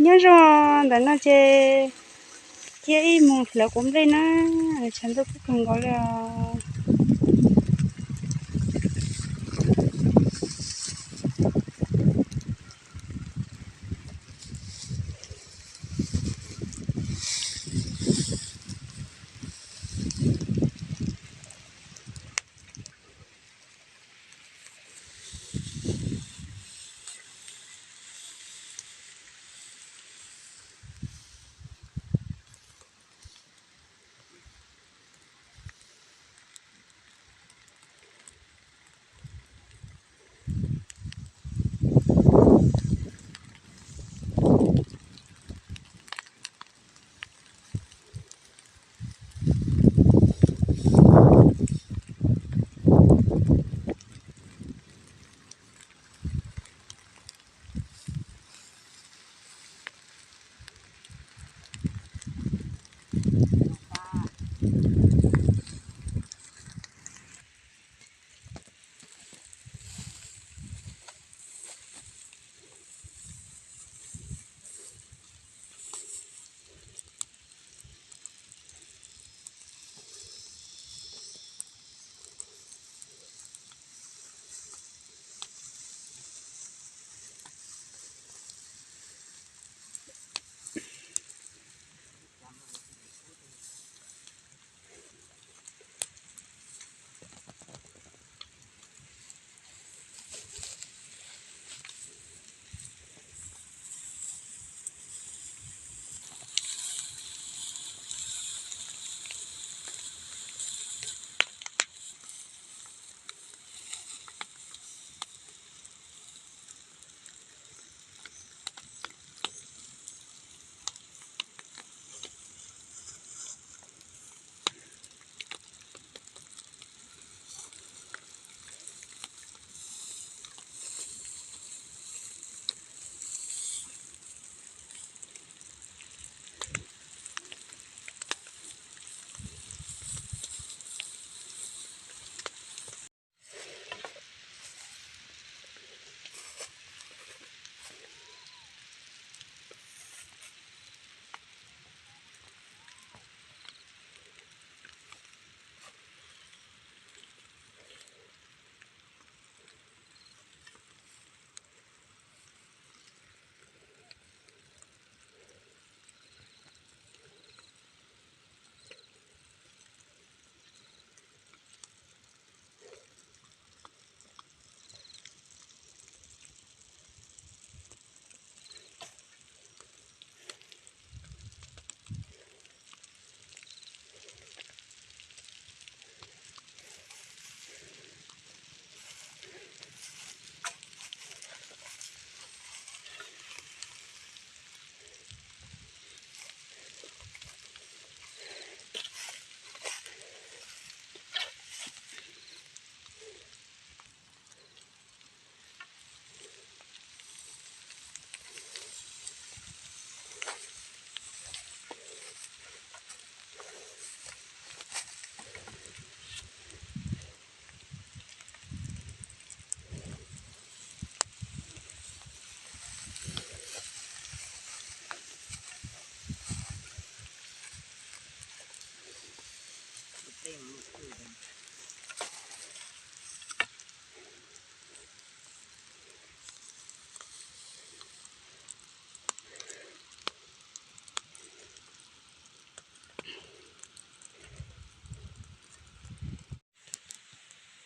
Nyob zoo, ntawm no ces cia ib mus hlawv quav nplej na, tshav ntuj kub kawg nkaus li os.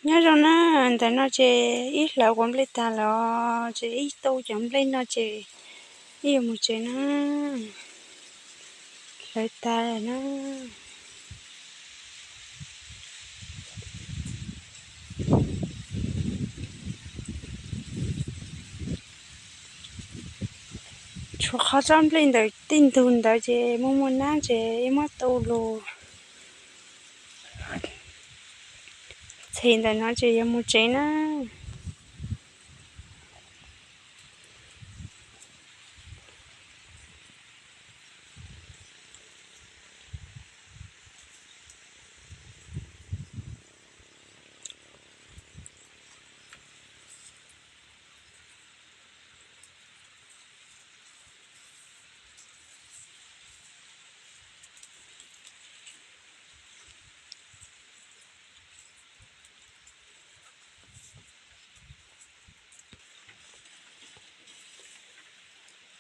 Nyob zoo na, ntawm no ces ib hlawv quav nplej tag los ces ib tau cov nplej no ces ib yuav mus tsev na. Hlawv tag na. Tshuav qhov tsob nplej ntawm tej ntug ntawd ces muaj muaj nab ces ib muab tu lug. Txhim ntawm no ces yuav mus tsev na.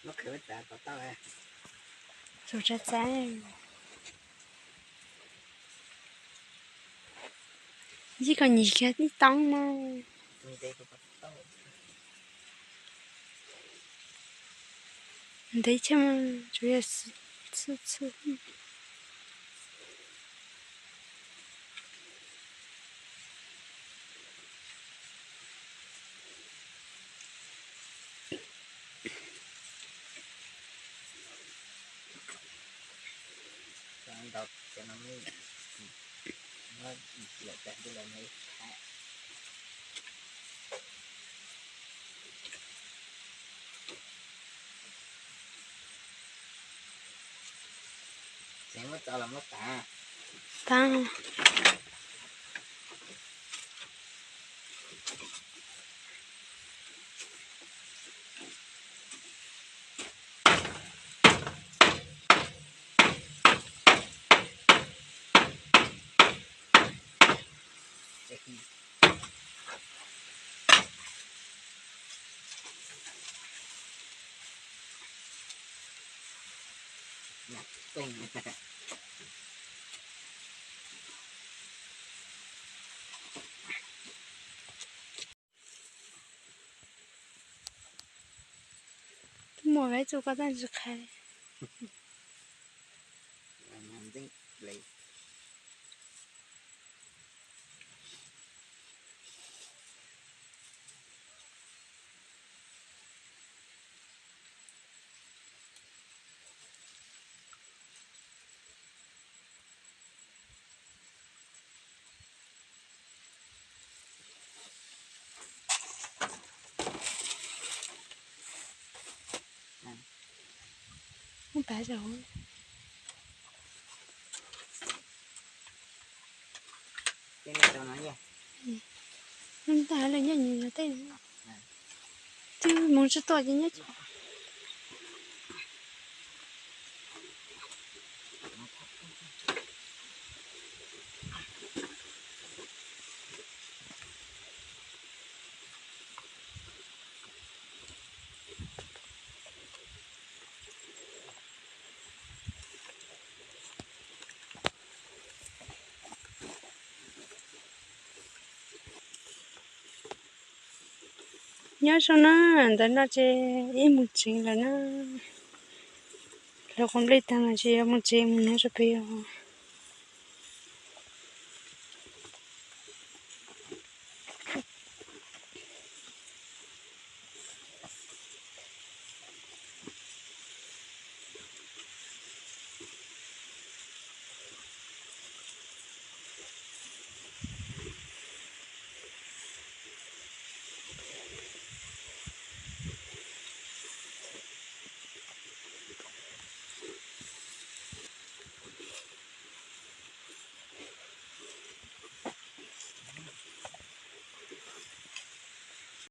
Txav txav, yij koj nyiam kiag ib toob no. Ntev thiab, tsuas yog txhij txhij. Tag. Twb muaj veb txuj koj tab tsis qhia li. Ub, tas zog. Ntag lawm, nyob nyuam nyuam tej. Twb mus tsis tuaj ces nyob. Nyob zoo na, ntawm no ces ib mus tsev lawm na. Lawv quav nplej tag no ces yuav mus tsev mus nov tso pem os.